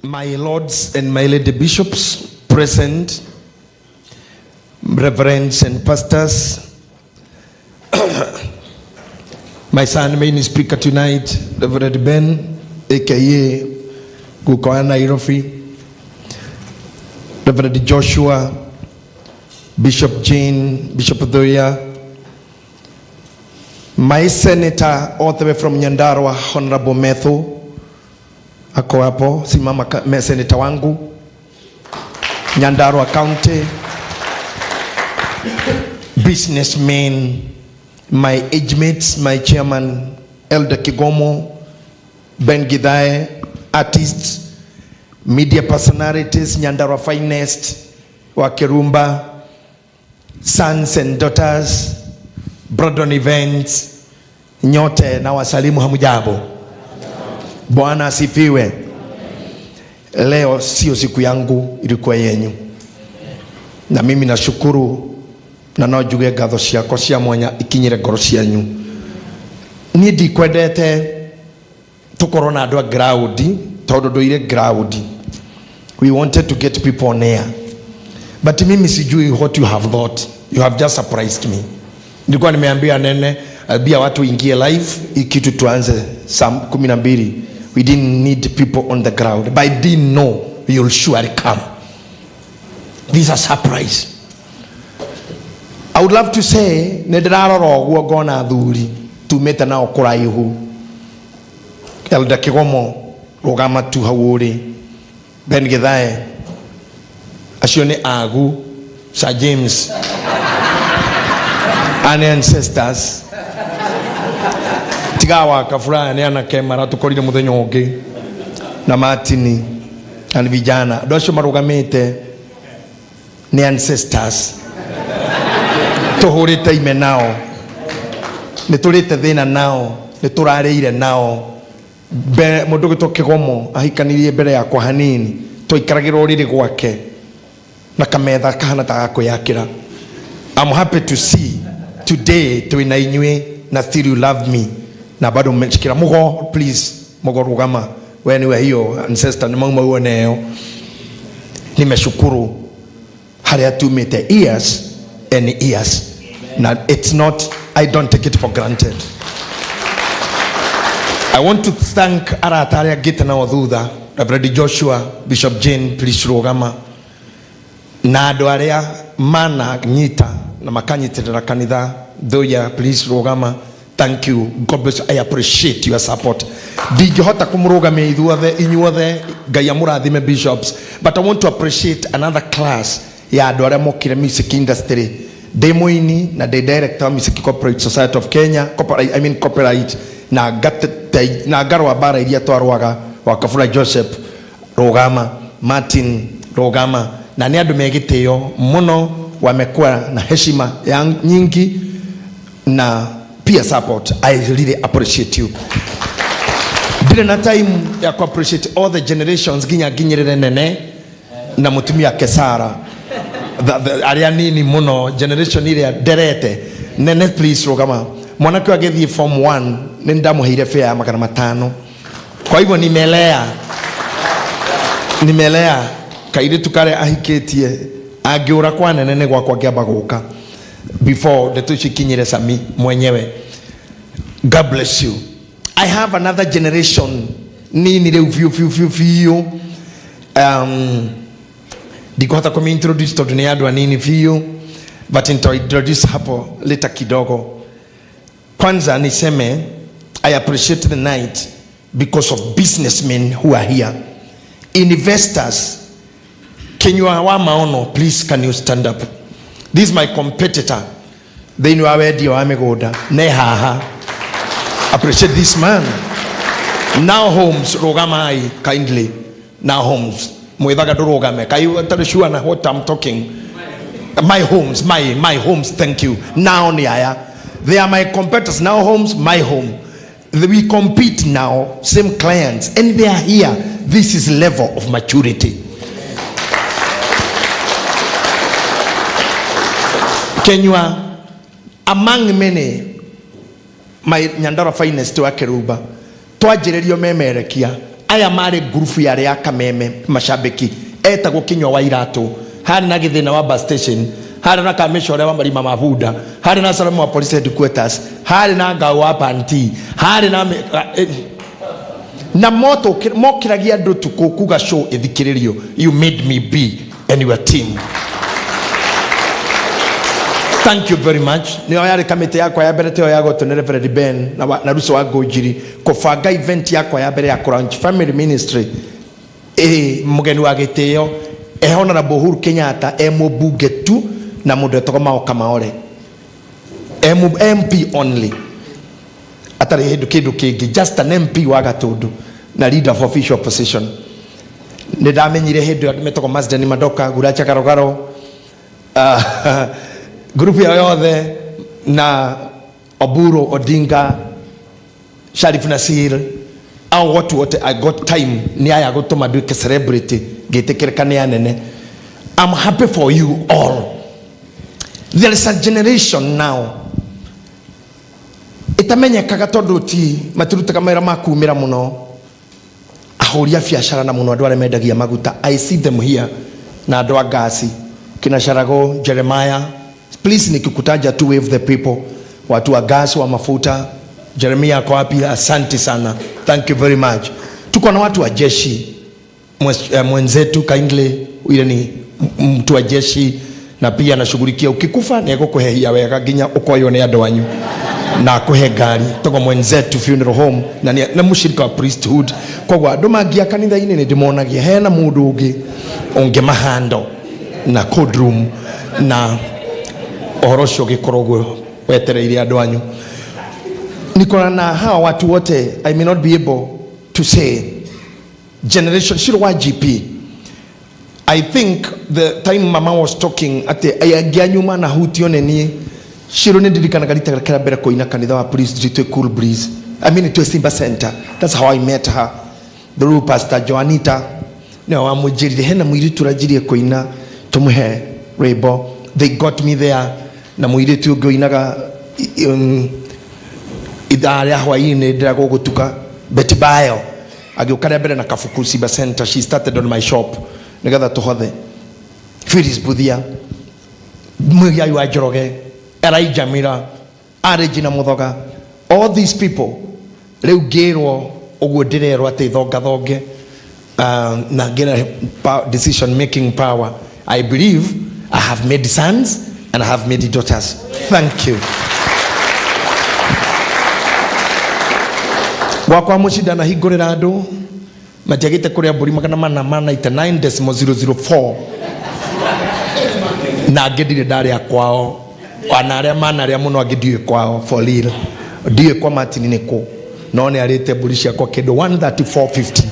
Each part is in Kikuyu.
My lords and my lady bishops present, reverends and pastors, my son main speaker tonight, Reverend Ben, aka Gukoa Nairobi, Reverend Joshua, Bishop Jane, Bishop Doya, my senator all the way from Nyandarua, Honorable Methu, ako hapo, simama senator wangu, Nyandarua County, businessmen, my age mates, my chairman, Elder Kigomo, Ben Githae, artists, media personalities, Nyandarua finest, Wakerumba, sons and daughters, Brandon Events, nyote na wasalimu hamujambo. Bwana asifiwe. Leo sio siku yangu, ilikuwa yenyu, na mimi nashukuru na no njuge ngatho ciakwa cia mwanya ikinyire ngoro cianyu. Niĩ ndikwendete tukorwo na andũ a ground tondu nduire ground. We wanted to get people on air, but mimi sijui what you have thought. You have just surprised me. Nilikuwa nimeambia nene ambia watu ingie live hii kitu tuanze saa 12. We didn't need people on the ground, but I didn't know you'll surely come. This is a surprise. I would love to say nĩ ndĩrarora ũguo ngona athuri tumĩte nao kũraihu. Elder Kigomo, rũgama tu hau ũrĩ. Ben Githae, acio nĩ agu Sir James and ancestors. Tiga wa kabura nĩ anake maratũkorire mũthenya ũngĩ na Martini na vijana andũ acio marũgamĩte nĩ ancestors tũhũrĩte ime nao, nĩ tũrĩte thĩna nao, nĩ tũrarĩire nao. Mũndũ gwĩtwo Kĩgomo ahikanirie mbere yakwa hanini, twaikaragĩra ũrĩrĩ gwake na kametha kahana ta gakwĩyakĩra. I'm happy to see today twĩna inyuĩ na still you love me na bado mmeshikira mugo. Please mugo, rugama we niwe hiyo ancestor nĩ mauma uoneo. Nimeshukuru harĩa tumĩte years and years na it's not, I don't take it for granted. I want to thank arata arĩa ngĩte nao thutha, Reverend Joshua, Bishop Jane, please rugama, na andũ arĩa mananyita na makanyitĩrĩra kanitha. Thuya, please rugama. Thank you, God bless you. I appreciate your support. Ndingĩhota kũmũrũgamia ithuothe, inyuothe, Ngai amũrathime bishops, but I want to appreciate another class ya andũ arĩa mokire music industry. Ndĩ mũini na ndĩ director wa Music Corporate Society of Kenya, copyright, I mean copyright, na ngate na ngarũa mbara iria twarũaga. Wa Kabura Joseph, rũgama. Martin, rũgama. Na nĩ andũ me gĩtĩo mũno, wamekuwa na heshima ya nyingi na pia support. I really appreciate you. Ndirĩ na time ya ku appreciate all the generations nginya nginyĩrĩre nene na mũtumia Kesara, arĩa nini mũno, generation ĩrĩa nderete nene. Please rũgama. Mwanake ũyũ agĩthiĩ form 1 nĩ ndamũheire fare ya 500. Kwa hivyo nimelea kairĩtu karĩa ahikĩtie angĩũra kwa nene nĩ gwakwa ngĩamba gũka before ndeto icio ikinyĩre Sami mwenyewe. God bless you. I have another generation nini rĩu biũ biũ biũ biũ. Ndikũhota kũmi-introduce tondũ nĩ andũ anini biũ, but nita-introduce hapo later kidogo. Kwanza niseme I appreciate the night because of businessmen who are here, investors. Kinyua wa Maono, please can you stand up? This is my competitor thĩinĩ wa wendia wa mĩgũnda ne haha. Appreciate this man. Now Homes, rũgamai kindly. Now Homes, mwithaga ndũrũgame kai ũtarĩ sure na what I'm talking. My Homes, my Homes, thank you. Now ni aya, they are my competitors. Now Homes, My Home, we compete now, same clients, and they are here. This is level of maturity. Kenyua, among many, my Nyandarua finest wa Keruba, twanjĩrĩrio memerekia. Aya marĩ ngurubu yarĩ ya Kameme mashabiki, etagwo Kinyua wa Iratũ, harĩ na Gĩthĩna wa bus station, harĩ na Kamĩcore wa marima ma bunda, harĩ na Salome wa police headquarters, harĩ na Ngau wa panti, harĩ na na mokĩragia andũ tukũ kuga show ĩthikĩrĩrio. You made me be and your team. Thank you very much. Nĩyo yarĩ kamĩtĩ yakwa ya mbere tĩyo ya gotwo nĩ Reverend Ben na Ruso wa Ngũnjiri kũbanga event yakwa ya mbere ya Launch Family Ministry. Mũgeni wa gĩtĩo e Honorable Uhuru Kenyatta, e mũmbunge tu na mũndũ etagwo Mao Kamaore, MP only, atarĩ hĩndũ kĩndũ kĩngĩ, just an MP wa Gatũndũ na leader of official opposition. Nĩ ndamenyire hĩndĩ ĩyo andũ metagwo Mazden Madoka, Guracha Garogaro, group yao yothe na Oburu Odinga, Sharif Nasir, au watu wote. I got time ni aya gũtũma nduĩke celebrity ngĩtĩkĩrĩka nĩ anene. I'm happy for you all. There is a generation now ĩtamenyekaga tondũ ti matirutaga mawĩra ma kumĩra mũno, ahũri a biacara na mũno andũ arĩa mendagia maguta. I see them here, na andũ a ngasi kina Sharago, Jeremiah. Please, nikikutaja tu wave the people. Watu wa gas, wa mafuta, Jeremiah ako wapi? Asante sana, thank you very much. Tuko na watu wa jeshi, mwenzetu kindly, ile ni mtu wa jeshi na pia anashughulikia ukikufa ni egũkũhehia wega nginya ũkoywo nĩ andũ anyu na akũhe ngari togo mwenzetu funeral home na mũshirika wa priesthood. Koguo andũ mangia kanitha-inĩ nĩ ndĩmonagia hena mũndũ ũngĩ ũngĩmahando na code room na ũhoro ũcio ũgĩkorwo ũguo wetereire andũ anyu. Niko na hawa watu wote. I may not be able to say generation Shiro wa GP. I think the time mama was talking ati angĩ anyu manahutio nĩ niĩ Shiro, nĩ ndirikanaga rita rĩa mbere kũina kanitha wa Priest twĩ Cool Breeze, I mean twĩ Simba Center. That's how I met her, through Pastor Joanita, nĩwe wamũnjĩrire hena mũirĩtu ũranjirie kũina, tũmũhe rwĩmbo. They got me there na mũirĩtu ũngĩ ũinaga ithaa rĩa hwaĩ-inĩ ndĩragwo gũtuka, Betty Bayo, agĩũka rĩa mbere na kabuku Simba Center. She started on my shop nĩgetha tũhothe. Phyllis Buthia, Muigai wa Njoroge, Elijah Mira, Regina Muthoga, all these people. Rĩu ngĩrwo ũguo ndĩrerwo atĩ thongathonge na ngĩra decision making power. I believe I have made sons and I have made daughters. Thank you. Gwakwa mũciĩ ndanahingũrĩra andũ matiagĩte kũrĩa mbũri 499.004 na angĩ ndirĩ ndarĩa kwao, ona arĩa manarĩa mũno angĩ ndiũĩ kwao. For real, ndiũĩ kwa Martin nĩ kũ, no nĩ arĩte mbũri ciakwa kĩndũ 134.50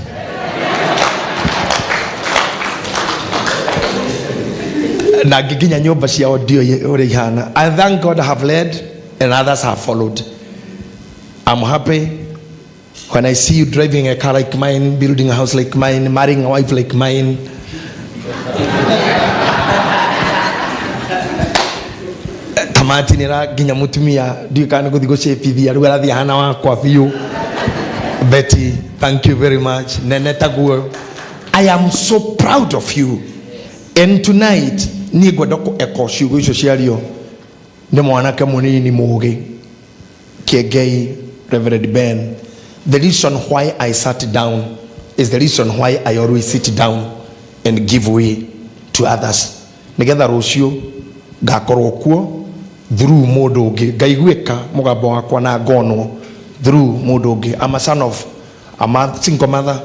na angĩ nginya nyũmba ciao ndiũĩ ũrĩa ihana. I thank God I have led and others have followed. I'm happy when I see you driving a car like mine, building a house like mine, marrying a wife like mine. Kamati nĩ nginya mũtumia ndiũĩ kana nĩ gũthiĩ gũcĩpithia rĩu arathiĩ ahana wakwa biũ. Betty, thank you very much. Nene taguo, I am so proud of you. And tonight niĩ ngwenda kũ echo ciugo icio ciario nĩ mwanake mũnini mũgĩ Kiengei, Reverend Ben. The reason why I sat down is the reason why I always sit down and give way to others, nigetha rũciũ ngakorwo kuo through mũndũ ũngĩ, ngaiguĩka mũgambo wakwa na ngonwo through mũndũ ũngĩ. I'm a son of a single mother.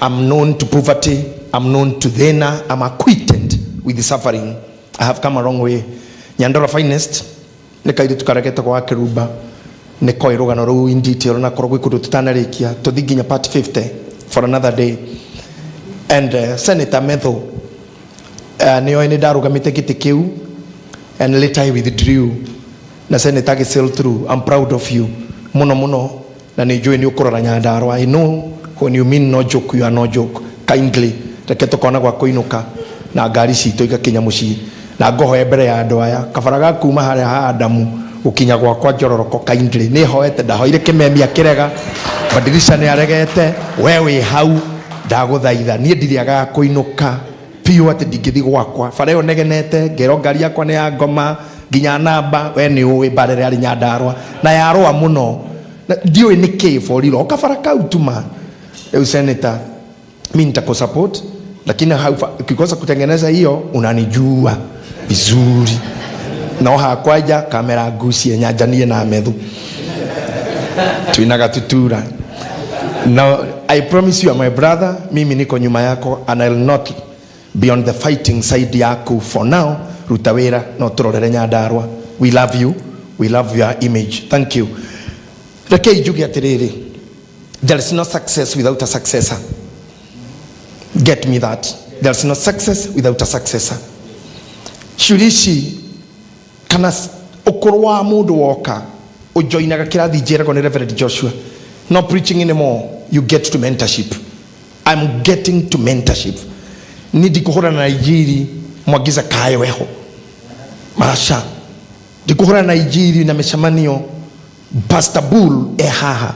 I'm known to poverty, I'm known to thĩna, I'm acquainted with the suffering. I have come a long way. Nyandora finest nĩ kairĩtu karĩa getagwo wa Kĩrumba, nĩ koĩ rũgano rũu in detail, na korwo gwĩ kũndũ tũtanarĩkia tũthi nginya part 50 for another day. And Senator Metho nĩoĩ nĩ ndarũgamĩte gĩtĩ kĩu and later I withdrew na senator agĩ sail through. I'm proud of you mũno mũno na nĩ njũĩ nĩ ũkũrora Nyandarua. I know when you mean no joke, you are no joke. Kindly, reke tũkona gwa kũinũka na ngari citũ igakinya mũciĩ na ngohoe mbere ya andũ aya kabara ga kuma harĩa ha Adamu. Gukinya gwakwa njororoko kindly nĩ hoete, ndahoire kĩmemia kĩrega, badirisha nĩ aregete, we wĩ hau, ndagũthaitha niĩ ndirĩagaga kũinũka biũ atĩ ndingĩthiĩ gwakwa. Bara ĩyo negenete ngerwo ngari yakwa nĩ ya ngoma nginya namba, we nĩ ũĩ bara ĩrĩa yarĩ Nyandarũa na yarũa mũno. Na ndiũĩ nĩ kĩ for real, o kabara kau tuma. Rĩu senator, mi nitakusupport, lakini ukikosa kutengeneza hiyo unanijua vizuri. No hakwaja kamera ngucie nyanjanie na methu twina gatutura. Now I promise you, my brother, mimi niko nyuma yako and I'll not be on the fighting side yaku for now. Ruta wira no turorere Nyandarua. We love you, we love your image. Thank you. Rekei njuge atiriri, there is no success without a successor. Get me that. There is no success without a successor. Ciũria ici kana ũkũrũ wa mũndũ woka ũjoinaga kĩrathi njĩragwo nĩ Reverend Joshua. No preaching anymore, you get to mentorship. I'm getting to mentorship. Ni ndikũhũrana na injiri Mwangi Zakayo eho. Maca. Ndikũhũrana na injiri na mĩcemanio Pastor Bull e haha.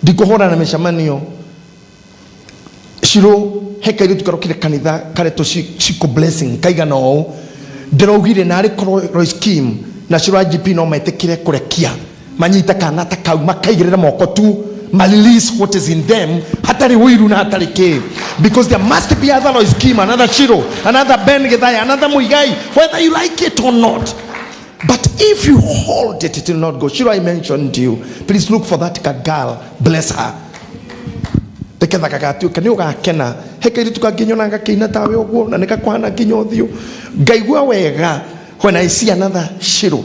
Ndikũhũrana na mĩcemanio Shiro, he kairĩtu karokire kanitha karetwo Shiko Blessing kaigana ũũ, ndĩraugire narĩ korwo Royce Kim na Shiro IGP no metĩkĩre kũrekia manyite kana ta kau makaigĩrĩra moko tu ma release what is in them, hatarĩ ũiru na hatarĩ kĩ, because there must be other Royce Kim, another Shiro, another Ben Githaya, another Muigai, whether you like it or not. But if you hold it, it will not go. Shiro, I mentioned you. Please look for that girl. Bless her. Nĩgetha gagatuĩka nĩ ũgakena. He kairĩtu kangĩnyona gakĩina tawe ũguo na nĩgakũhana nginya ũthiũ. Ngaigua wega when I see another Shiro.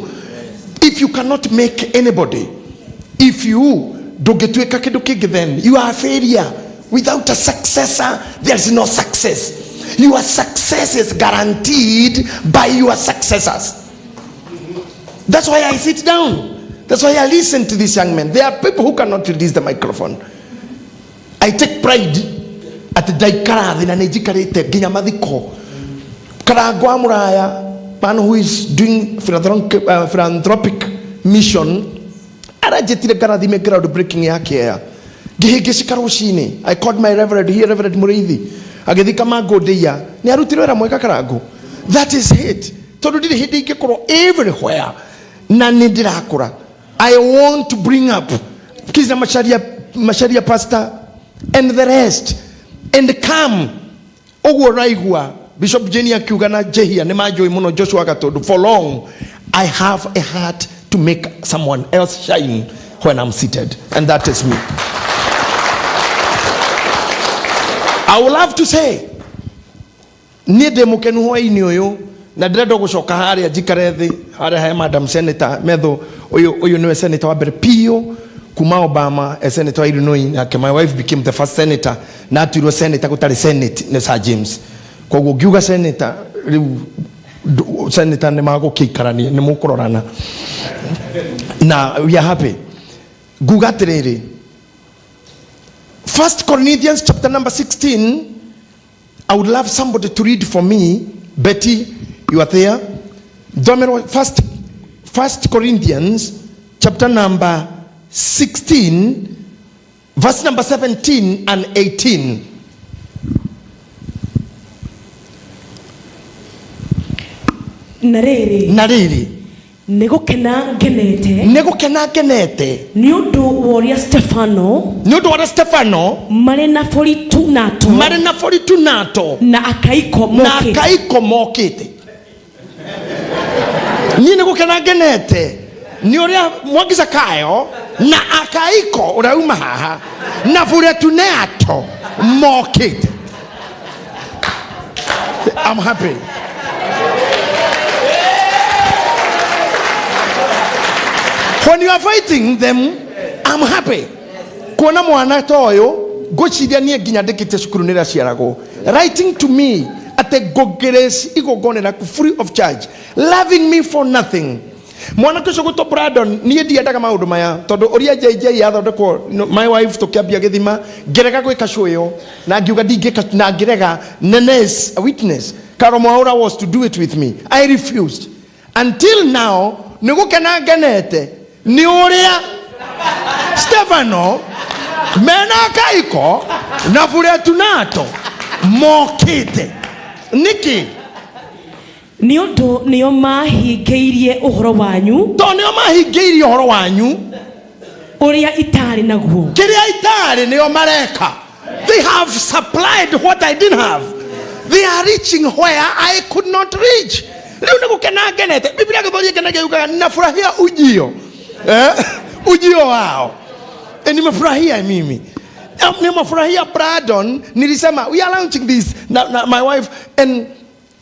If you cannot make anybody, if you ndũngĩtuĩka kĩndũ kĩngĩ, then you are a failure. Without a successor, there is no success. Your success is guaranteed by your successors. That's why I sit down. That's why I listen to these young men. There are people who cannot release the microphone. I take pride at ndaikara thĩ na nĩ njikarĩte nginya mathiko. Karango wa Mũraya, man who is doing philanthropic mission, aranjĩtire ngarathime ground breaking yake ya ngĩhĩngĩcĩka rũcinĩ. I called my reverend here, Reverend Mũrĩithi, agĩthiĩ Kamangũ Ndĩia, nĩ arutire wĩra mwega Karango. That is it. Tondũ ndirĩ hĩndĩ ingĩkorwo everywhere na nĩ ndĩrakũra. I want to bring up Kiza Macharia, Macharia pastor and the rest and come. Ũguo ũraigua Bishop Jane akiuga na Jehia nĩ manjũĩ mũno Joshua Gatundu. For long I have a heart to make someone else shine when I'm seated, and that is me. I would love to say niĩ ndĩ mũkenu hwaĩ-inĩ ũyũ na ndĩrenda gũcoka harĩa njikare thĩ harĩa he Madam Senator Methu. Ũyũ nĩwe senator wa mbere piũ kuma Obama e senator wa Illinois, nake my wife became the first senator na atuirwo senator gũtarĩ senate nĩ Sir James. Koguo ngiuga senator rĩu senator nĩ magũkĩikarania nĩ mũkũrorana na we are happy. Nguga atĩrĩrĩ, 1 Corinthians chapter number 16, I would love somebody to read for me. Betty, you are there. Thomero, First Corinthians chapter number 16, verse number 17 and 18. Na rĩrĩ, Na rĩrĩ, nĩ gũkena ngenete nĩ gũkena ngenete nĩ ũndũ wa ũrĩa Stefano nĩ ũndũ wa Stefano marĩ na Fortunato marĩ na Fortunato na Akaiko na mokĩte. Akaiko mokĩte. Niĩ nĩ gũkena ngenete nĩ ũrĩa Mwangi Zakayo na Akaiko ũrĩa uma haha na Fortunato mokĩte. I'm happy. When you are fighting them, I'm happy. Kuona mwana ta ũyũ, ngwĩciria niĩ nginya ndĩkĩtie cukuru nĩ rĩaciaragwo. Writing to me atĩ ngũngĩrĩci igongona rĩaku free of charge, loving me for nothing. Mwanake ũcio gwĩtwo Brandon, niĩ ndiendaga maũndũ maya tondũ ũrĩa JJ yathondekwo, no, my wife tũkĩambia gĩthima, ngĩrega gwĩka show ĩyo na ngiuga ndingĩka, na ngĩrega. Nenes, a witness, Carol Mwaura was to do it with me. I refused. Until now, Nĩ gũkena ngenete nĩ ũrĩa Stefano mena Akaiko na Fortunato mokĩte. Nĩkĩ? Nĩ ũndũ nĩo mahingĩirie ũhoro wanyu. Tondũ nĩo mahingĩirie ũhoro wanyu. Ũrĩa itarĩ naguo. Kĩrĩa itarĩ nĩo mareka. They have supplied what I didn't have. They are reaching where I could not reach. Rĩu nĩ gũkena ngenete. Biblia gĩthweri ĩkenagia yugaga ninafurahia ujio. Ujio wao. Nimefurahia mimi. Nimefurahia Brandon. Nilisema we are launching this na my wife and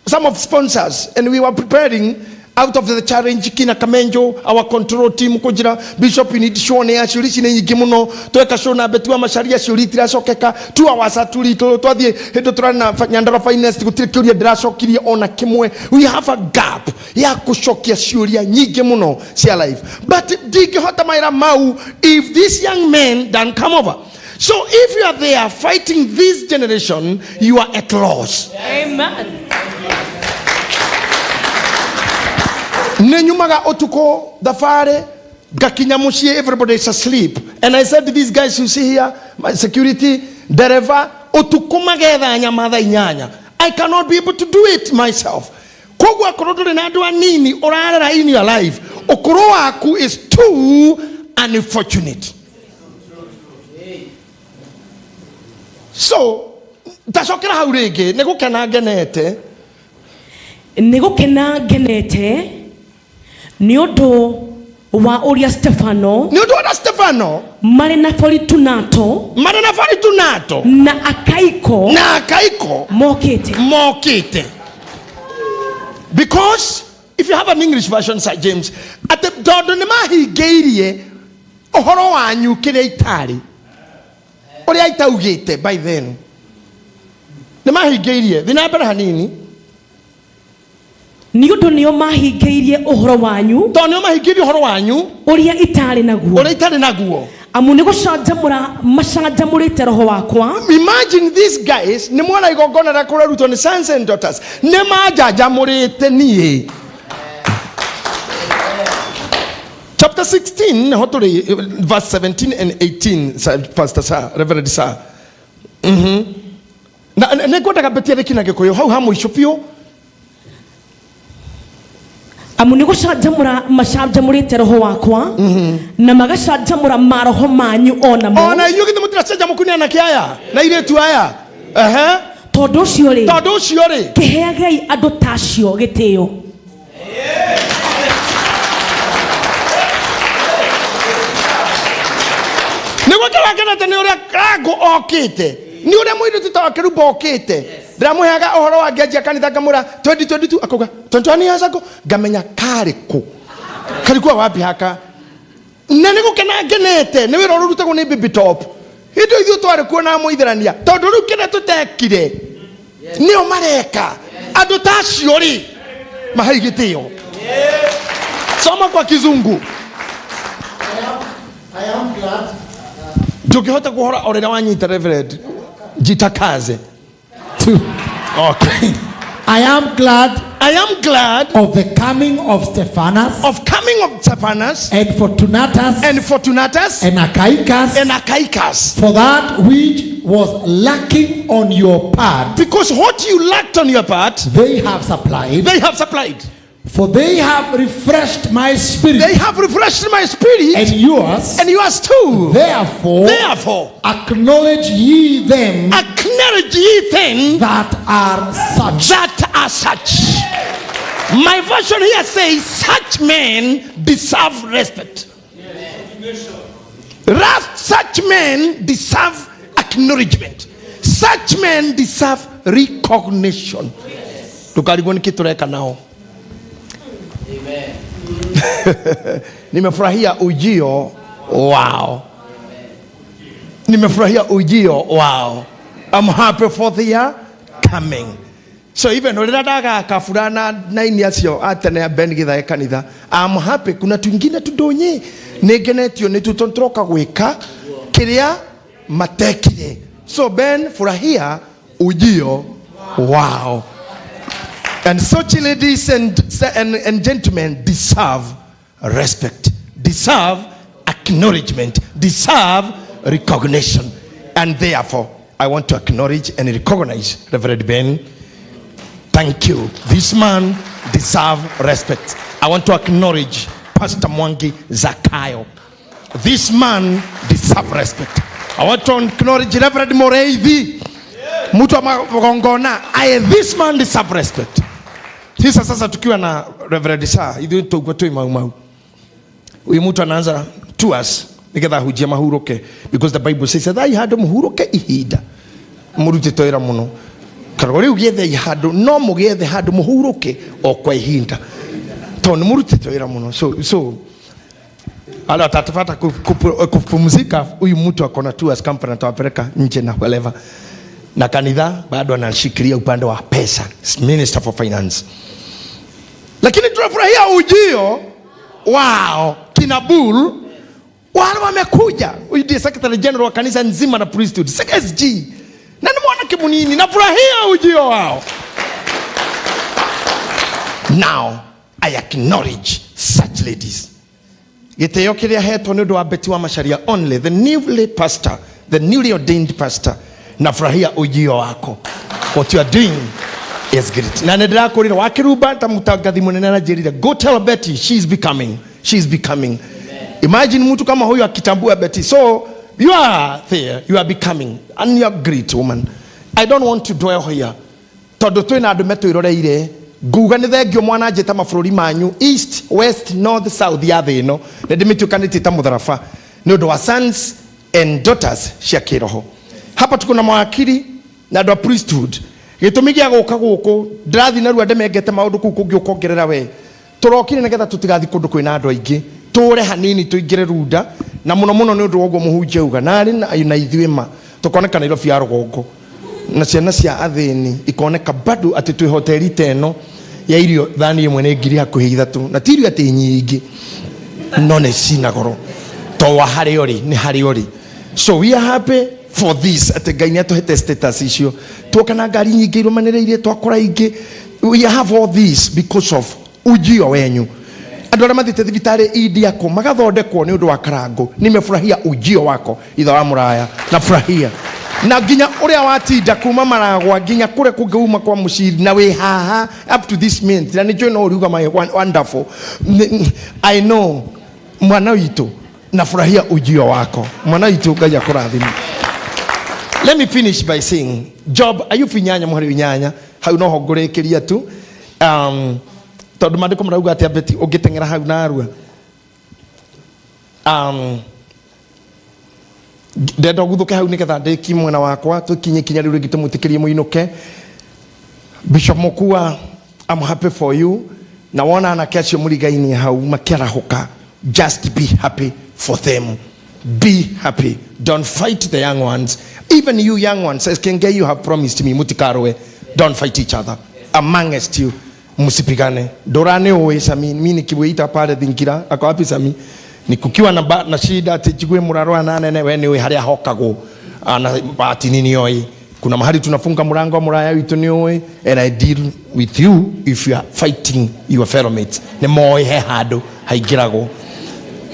some of sponsors, and we were preparing out of the challenge kina Kamenjo, our control team kujira Bishop, you need show ne aciuri cine nyingi muno tweka show na betu macaria ciuri itiracokeka 2 hours aturi twathie hindu turana Nyandarua Finest gutire kiuria ndiracokirie ona kimwe. We have a gap ya kucokia ciuria nyingi muno cia life, but ndingihota mawira mau if this young man don't come over. So if you are there fighting this generation, you are at loss. Amen. Nĩ nyumaga ũtukũ thabarĩ ngakinya mũciĩ, everybody is asleep, and I said to these guys you see here, my security dereva, ũtukũ magetha nyama thaa inyanya. I cannot be able to do it myself. Koguo akorwo ndũrĩ na andũ anini ũrarera in your life, ũkũrũ waku is too unfortunate. So ndacokera hau rĩngĩ, nĩ gũkena ngenete. Nĩ gũkena ngenete nĩ ũndũ wa ũrĩa Stefano, nĩ ũndũ wa Stefano marĩ na Fortunato, marĩ na Fortunato na Akaiko, na Akaiko mokĩte. Mokĩte. Because if you have an English version, Sir James, atĩ tondũ nĩ mahingĩirie ũhoro wanyu kĩrĩa itarĩ, ũrĩa itaugĩte by then, nĩ mahingĩirie. Thiĩ na mbere hanini. Nĩ ũndũ nĩo mahingĩirie ũhoro wanyu, tondũ nĩo mahingĩirie ũhoro wanyu ũrĩa itarĩ naguo, ũrĩa itarĩ naguo, amu nĩ gũcanjamũra macanjamũrĩte roho wakwa. Imagine these guys nĩ mwana igongona rĩa kũrarutwo nĩ sons and daughters, nĩ manjanjamũrĩte niĩ. Chapter 16 nĩho tũrĩ, verse 17 and 18, sir, Pastor sir, Reverend sir. Na nĩ ngwendaga mbetie rĩki na Gĩkũyũ hau ha mũico biũ. Amu nĩ gũcanjamũra macanjamũrĩte roho wakwa, na magacanjamũra maroho manyu o namo. Ona inyuĩ githĩ mũtiracanjamũku nĩ anake aya na airĩtu aya? Ehe. Tondũ ũcio rĩ, tondũ ũcio rĩ, kĩheagei andũ ta acio gĩtĩo. Nĩguo kĩrakenete nĩ ũrĩa Rango okĩte, nĩ ũrĩa mũirĩtu ta wa Kerubo okĩte. Ndĩramũheaga ũhoro wa ngĩanjia kanitha ngamwĩra 2022, akauga 21 years ago, ngamenya karĩ kũ, karikuwa wapi haka. Na nĩ gũkena ngenete nĩ wĩra ũrĩa ũrutagwo nĩ Baby Top. Hĩndĩ ĩyo ithuĩ twarĩ kuo na mũithĩrania, tondũ rĩu kĩrĩa tũtekire nĩo mareka. Andũ ta acio rĩ, mahei gĩtĩo. Soma kwa Kizungu. I am glad. Ndũngĩhota kũhora o rĩrĩa wanyita, Reverend. Jitakaze. To. Okay. I am glad I am glad of the coming of Stephanas of coming of Stephanas and Fortunatus and Fortunatus and Achaicus, and Achaicus, for that which was lacking on your part, because what you lacked on your part, they have supplied. They have supplied. For they have refreshed my spirit They have refreshed my spirit and yours. And yours too. Therefore, Therefore, acknowledge ye them acknowledge ye them that are such. That are such. My version here says, such men deserve respect. Such men deserve acknowledgement. Such men deserve recognition. Tukarigwo nĩ kĩ tũreka nao. Nimefurahia ujio wao. Nimefurahia ujio wao. I'm happy for their coming. So even rĩrĩa ndagaka burana na ini acio atene a Ben Githae kanitha, I'm happy. Kuna twingine tundonye nĩngenetio nĩ tu tondũ tũroka gwĩka kĩrĩa matekire. So Ben, furahia ujio wao. And such ladies and gentlemen deserve Respect, deserve acknowledgement, deserve recognition. And therefore I want to acknowledge and recognize Reverend Ben. Thank you. This man deserve respect. I want to acknowledge Pastor Mwangi Zakayo. This man deserve respect. I want to acknowledge Reverend Moreithi. Mtu wa magongona. This man deserve respect. Sasa sasa tukiwa na Reverend Sa, ithuĩ tũguo twĩ mau mau. Huyu mtu anaanza tours nigetha ahunjie mahuruke, because the Bible says that handũ muhuruke ihinda mũrutĩte wĩra mũno. Karwo rĩu gĩethei handũ, no mũgĩethe handũ mũhurũke o kwa ihinda tondũ nĩ mũrutĩte wĩra mũno. So ala atatapata kupumzika. Huyu mtu akona tours company, atawapeleka nje na whatever, na kanitha bado anashikilia upande wa pesa, minister for finance. Lakini tunafurahia ujio wao kina Bull wale wamekuja. Huyu ndiye secretary general wa kanisa nzima na priesthood SG, na ni mwanake munini. Nafurahia ujio wao. Now I acknowledge such ladies. Gĩtĩo kĩrĩa hetwo nĩ ũndũ wa Betty wa Macharia only, the newly pastor, the newly ordained pastor. Nafurahia ujio wako. What you are doing is great. Na nĩ ndĩrakũrire wakĩrumba ta mũtangathi mũnene anajĩrire, go tell Betty she is becoming, she is becoming. Imagine mtu kama huyu akitambua Betty. So you are there, you are becoming, and you are great woman. I don't want to dwell here tondũ twĩna andũ metwĩroreire. Nguga nĩ thengio mwana njĩta mabũrũri manyu east, west, north, south ya thĩ ĩno, nĩ ndĩmĩtuĩkanĩtie ta mũtharaba nĩ ũndũ wa sons and daughters cia kĩroho. Hapa tuko na mawakiri na andũ a priesthood. Gĩtũmi gĩa gũka gũkũ ndĩrathiĩ narua ndemengete maũndũ kũu kũngĩ ũkongerera we tũrokire nĩgetha tũtigathiĩ kũndũ kwĩna andũ aingĩ, tũre hanini tũingĩre runda, na mũno mũno nĩ ũndũ wa ũguo mũhunjia auga narĩ na ithuĩ ma tũkoneka Nairobi ya rũgongo na ciana cia athĩni ikoneka bado atĩ twĩ hoteli ta ĩno ya irio thani ĩmwe nĩ ngiri hakuhĩ ithatũ, na ti irio atĩ nyingĩ no nĩ cina goro to wa harĩa ũrĩ nĩ harĩa ũrĩ. So we are happy for this atĩ Ngai nĩ atũhete status icio, tuoka na ngari nyingĩ irũmanĩrĩirie twakora ingĩ. We have all this because of ujio wenyu. Andũ arĩa mathiĩte thibitarĩ India kũ magathondekwo nĩ ũndũ wa karango, nimefurahia ujio wako itha wa mũraya. Nafurahia na nginya ũrĩa watinda kuma Maragwa nginya kũrĩa kũngĩ uma kwa mũciri na wĩ haha up to this minute, na nĩ njũĩ no ũriuga my wonderful. I know mwana witũ, nafurahia ujio wako mwana witũ. Ngai akũrathime. Let me finish by saying Job Ayubu 8 mũhari 8, hau noho ngũrĩkĩria tu, tondũ maandĩko marauga atĩa? Beti ũngĩteng'era hau narua, ndenda ũguthũke hau nĩgetha ndĩkie mwena wakwa, tũkinye kinya rĩu rĩngĩ tũmwĩtĩkĩrie mũinũke. Bishop Mokua, I'm happy for you. Na wona anake acio mũrigaini hau makĩarahũka, just be happy for them. Be happy. Don't fight the young ones. Even you young ones, as Kenge, you have promised me mutikarwe. Don't fight each other amongst you, msipigane. Ndorane ũĩ Sami, mimi nikiwita pale thingira ako wapi Sami, ni kukiwa na, na shida ati jigue murarwa na nene, we ni haria hokagwo ana ati nini oi, kuna mahali tunafunga mlango muraya witu ni oi, and I deal with you if you are fighting your fellow mates. Ni moĩ he handũ haingĩragwo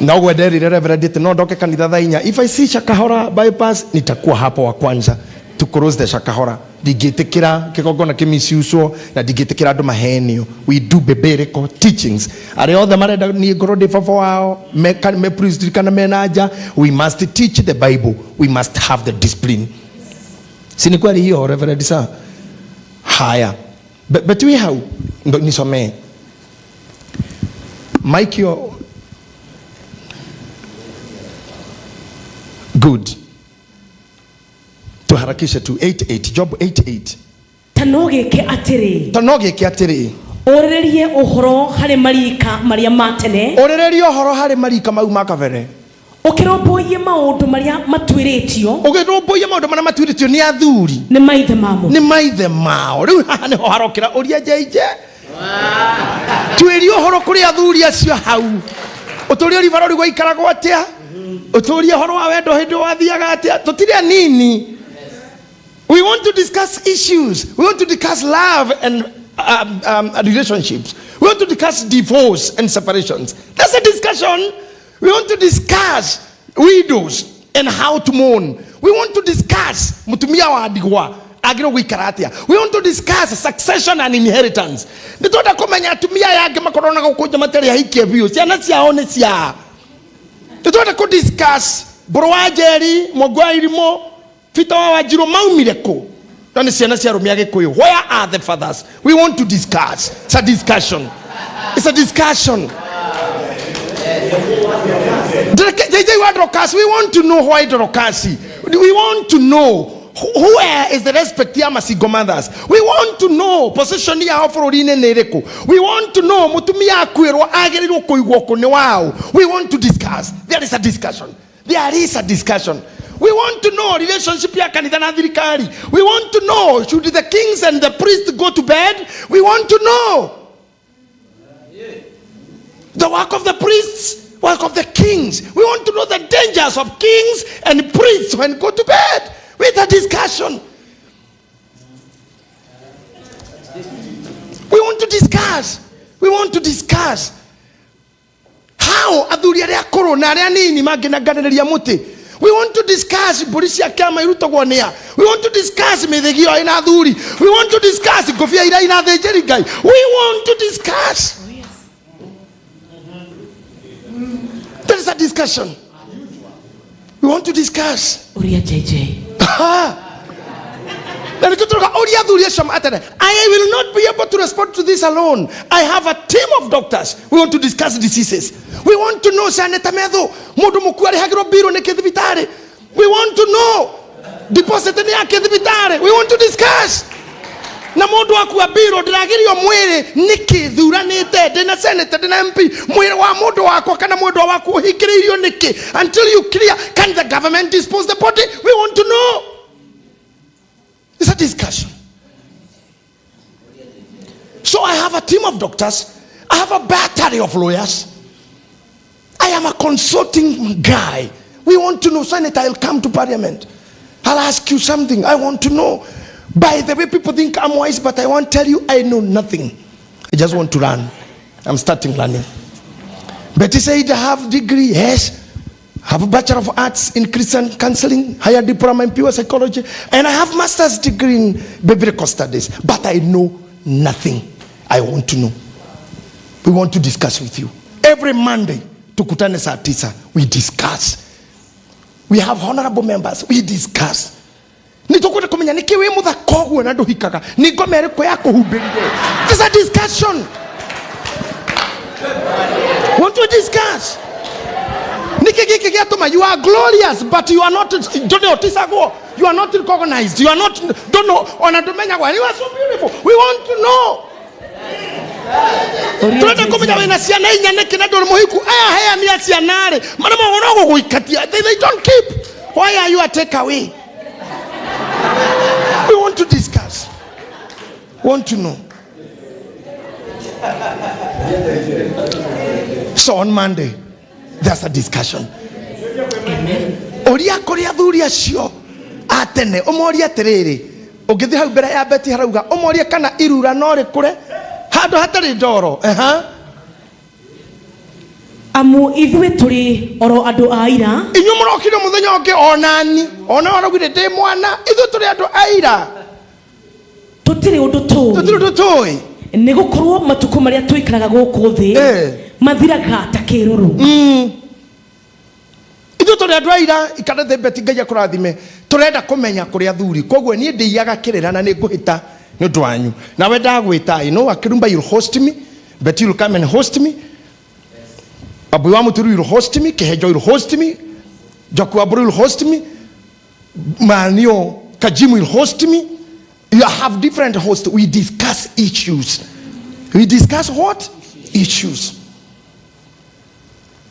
na ũguo nderire Reverend ati no ndoke kanitha thaa 4. If I see Shakahora bypass, nitakuwa hapo wa kwanza to close the Shakahora. Ndingĩtĩkĩra kĩgongona kĩmisiucwo na ndingĩtĩkĩra andũ mahenio. We do biblical teachings. Arĩa othe marenda niĩ ngorwo ndĩ baba wao me priest kana me na nja, we must teach the Bible, we must have the discipline. Si ni kweli hiyo, Reverend sir? Haya. But we hau ndo nisomee mike yo. Good, tuharakishe tu. 88, Job 88. Ta no gĩke atĩrĩ, Ta no gĩke atĩrĩ, ũrĩrĩrie ũhoro harĩ marika marĩa ma tene, ũrĩrĩrie ũhoro harĩ marika mau ma kabere, ũkĩrũmbũiye maũndũ marĩa matuĩrĩtio ũgĩrũmbũiye maũndũ marĩa matuĩrĩtio nĩ athuri nĩ maithe mamo. Nĩ maithe mao. Rĩu haha nĩho harokĩra ũria njeije tuĩrie ũhoro kũrĩ athuri acio hau. Ũtũrie ũribarori gwaikaragwo atĩa, ũtũrie ũhoro wa wendo hĩndĩ wathiaga atĩa. Tũtirĩ anini. We want to discuss issues. We want to discuss love and relationships. We want Want to discuss divorce and separations. That's a discussion. We want to discuss widows and how to mourn. We want to discuss mutumia wa ndigwa agĩrĩirwo gũikara atĩa. We want to discuss succession and inheritance. Nĩ twenda kũmenya atumia aya angĩ makorwo na gũkũ nja matarĩ ahikie biũ, ciana ciao nĩ cia. Nĩ twenda kũ discuss Mbũrũ wa Njeri, Mwangi wa Irimũ, Peter wa Wanjiru maumire kũ, na nĩ ciana cia arũme a Gĩkũyũ. Where are the fathers? We want to discuss. It's a discussion. It's a discussion. JJ wa Dorcas, we want to know why Dorcas. We want to know where is the respect ya single mothers. We want to know position yao bũrũri-inĩ nĩ ĩrĩkũ. We want to know mũtumia akuĩrwo agĩrĩirwo kũigwo kũ nĩ wao. We want to discuss. There is a discussion. There is a discussion. We want to know relationship ya kanitha na thirikari. We want to know, should the kings and the priests go to bed? We want to know the work of the priests, work of the kings. We want to know the dangers of kings and priests when go to bed. With a discussion. We want to discuss. We want to discuss how athuri arĩa akũrũ na arĩa anini mangĩnanganĩrĩria mũtĩ. We want to discuss mbũri cia kĩama irutagwo nĩa. We want to discuss mĩthĩgio ĩna athuri. We want to discuss ngũbia iria ina athĩnjĩri Ngai. We want to discuss. There is a discussion. We want to discuss. Ũria JJ. Ha! Na nĩkĩo tũrauga ũria athuri acio atene. I will not be able to respond to this alone. I have a team of doctors. We want to discuss diseases. We want to know Senator Methu, mũndũ mũkuũ arĩhagĩrwo mbirũ nĩkĩ thibitarĩ. We want to know deposit nĩ yake thibitarĩ. We want to discuss. Na mũndũ akua mbirũ ndĩragirio mwĩrĩ nĩkĩ thuranĩte ndĩna senator, ndĩna MP, mwĩrĩ wa mũndũ wakwa kana mwendwa waku ũhingĩrĩirio nĩkĩ until you clear. Can the government dispose the body? We want to know. It's a discussion. So I have a team of doctors. I have a battery of lawyers. I am a consulting guy. We want to know, Senator, I'll come to Parliament. I'll ask you something. I want to know. By the way, people think I'm wise, but I won't tell you I know nothing. I just want to run. I'm starting learning. Betty said, I have degree. Yes. I have a Bachelor of Arts in Christian Counseling, higher diploma in pure psychology, and I have master's degree in biblical studies. But I know nothing. I want to know. We want to discuss with you. Every Monday, tukutane saa tisa, we discuss. We have honorable members, we discuss. Nĩ tũkwenda kũmenya nĩkĩ wĩ mũthaka ũguo na ndũhikaga, nĩ ngoma ĩrĩkũ ya kũhumbĩrire. There's a discussion. Want to discuss. Nĩkĩ gĩkĩ gĩatũma you are glorious but you are not, ndũrĩ ũticagwo, you are not recognized, you are not, don't know, ona ndũmenyagwo. You are so beautiful. We want to know. Ũria Turenda JJ. kũmenya wĩna ciana inya nĩkĩ na ndũrĩ mũhiku. Aya heani a ciana rĩ, marĩa no gũgũikatia. They don't keep. Why are you a take away? We want to discuss. Want to know. So on Monday, there's a discussion. Ũria kũrĩ athuri acio a tene, ũmorie atĩrĩrĩ, ũngĩthiĩ hau mbere ya Beti harauga, ũmorie kana irura no rĩkũre handũ hatarĩ ndoro. Aha. Amu ithuĩ tũrĩ oro andũ a ira. Inyuĩ mũrokire mũthenya ũngĩ onani, ona waraugire ndĩ mwana, ithuĩ tũrĩ andũ a ira. Tũtirĩ ũndũ tũĩ. Tũtirĩ ũndũ tũĩ. Nĩ gũkorwo matukũ marĩa tũikaraga gũkũ thĩ mathiraga ta kĩruru. Ithuĩ tũrĩ andũ a ira, ikara thĩ Beti, Ngai akũrathime. Tũrenda kũmenya kũrĩ athuri, koguo niĩ ndĩiyaga kĩrĩra na nĩ ngũhĩta nĩ ũndũ wanyu. Nawe ndagwĩta, you know, Akirumba, you'll host me. Betty will come and host me. Abu wa Muturu will host me. Kehejo will host me. Jaku Aburu will host me. Manio Kajimu will host me. You have different hosts. We discuss issues. We discuss what? Issues.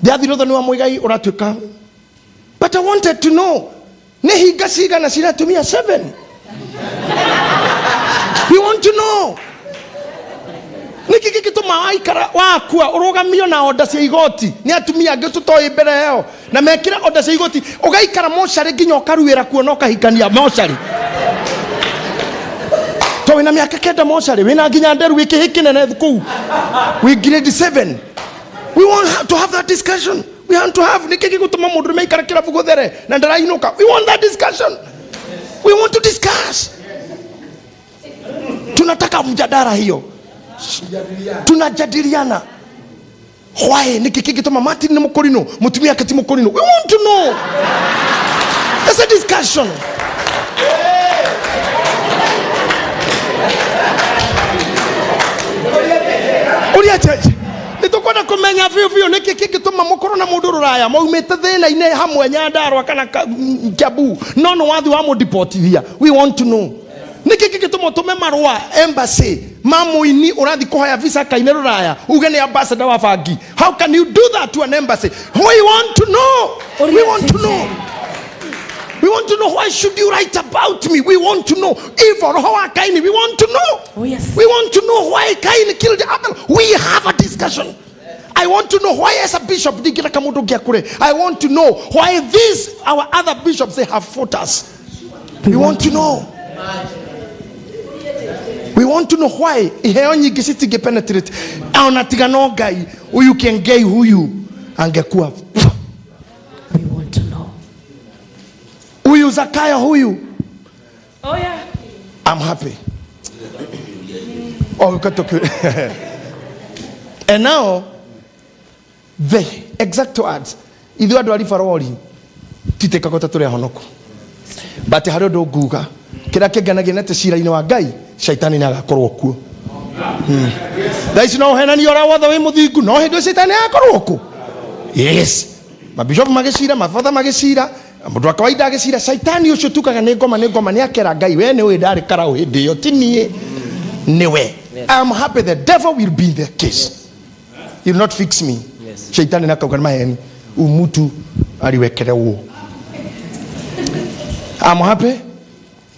Ndiathire ũthoni wa Muigai ũratuĩka. But I wanted to know, nĩ hinga cigana ciratumia 7? We want to know. Nĩkĩ gĩgĩtũma waikara wakua ũrũgamio na onda cia igoti nĩ atumia angĩ tũtoĩ mbere ĩyo na mekĩre onda cia igoti, ũgaikara mocarĩ nginya ũkaruĩra kuo na ũkahikania mocarĩ. To wina miaka 9 mocarĩ, wina nginya nderu, wĩ kĩhĩ kĩnene kũu, wĩ grade 7. We want to have that discussion. We want to have nĩkĩ gĩgũtũma mũndũ aikare kĩrabu gũthere na ndarainũka. We want that discussion. We want to discuss. Tunataka mjadala hiyo, tunajadiliana why nĩkĩ kĩngĩtũma Martin nĩ mũkũrinũ, mũtumia ake ti mũkũrinũ. We want to know. It's a discussion. Uria cheche nĩtũkwenda kũmenya biũ biũ nĩkĩ kĩngĩtũma mũkorwo na mũndũ rũraya maumĩte thĩna-inĩ hamwe Nyandarua kana Kiambu, no nĩ wathi wa mũdipotithia. We want to know nĩkĩ kĩngĩtũma ũtũme marũa embassy ma mũini ũrathi kũhoya visa kaine rũraya uge nĩ ambassador wa bangi. How can you do that to an embassy? We want to know. We want to know. We want to know, why should you write about me? We want to know. If roho wa Kaini, we want to know. Oh, yes. We want to know why Cain killed Abel. We have a discussion. I want to know why as a bishop ndingĩreka mũndũ ũngĩ akũre. I want to know why these our other bishops, they have fought us. We want to know. We want to know why iheo nyingĩ citingĩ penetrate. Ona tiga no Ngai, huyu Kiengei huyu angekuwa. We want to know. Huyu Zakayo huyu. Oh yeah. I'm happy. Oh, we got to. And now, the exact words. Ithuĩ andũ a Ribarori titĩkaga ta tũrĩ ahonoku, but harĩ ũndũ nguga kĩrĩa kĩngenagia nĩ atĩ cira-inĩ wa Ngai caitani nĩ agakorwo kuo. Thaa ici no ũhenanie ũrĩa wothe wĩ mũthingu, no hĩndĩ ĩyo caitani agakorwo kuo. Yes, mabishopu magĩcira, mabatha magĩcira, mũndũ wa kawaida agĩcira, caitani ũcio tukaga nĩ ngoma nĩ ngoma nĩ akera Ngai, we nĩ ũĩ ndarĩ karaũ hĩndĩ ĩyo, ti niĩ, nĩwe. I'm happy the devil will be in the case. He will not fix me. Shaitani nakauga nĩ maheni, umutu aliwekelewo. I'm happy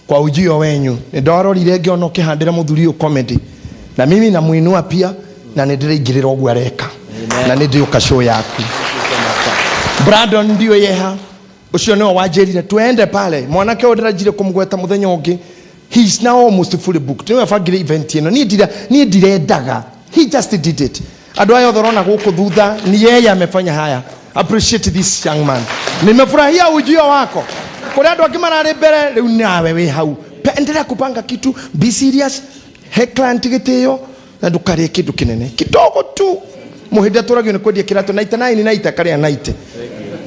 kwa ujio wenyu. Nĩndarorire ngĩona ũkĩhandĩra mũthuri ũyũ comedy, na mimi namuinua pia, na nĩndĩraingĩrĩra ũguo areka, na nĩndĩũka show yaku. Brandon ndio yeha ũcio nĩwe wanjĩrire tuende pale. Mwanake ũyũ ndĩranjire kũmũgweta mũthenya ũngĩ, he is now almost fully booked. Nĩwe bangire event ĩno, niĩ ndirendaga, he just did it. Andũ aya othe ũrona gũkũ thutha ni yeye amefanya haya. Appreciate this young man. Nimefurahia ujio wako. Kũrĩ andũ angĩ mararĩ mbere, rĩu nawe wĩ hau. Endelea kupanga kitu, be serious, he client gĩtĩo na ndũkarĩe kĩndũ kĩnene kidogo tu. Mũhĩndĩ atũragio nĩ kwendia kĩratũ 99 naita akarĩa 90.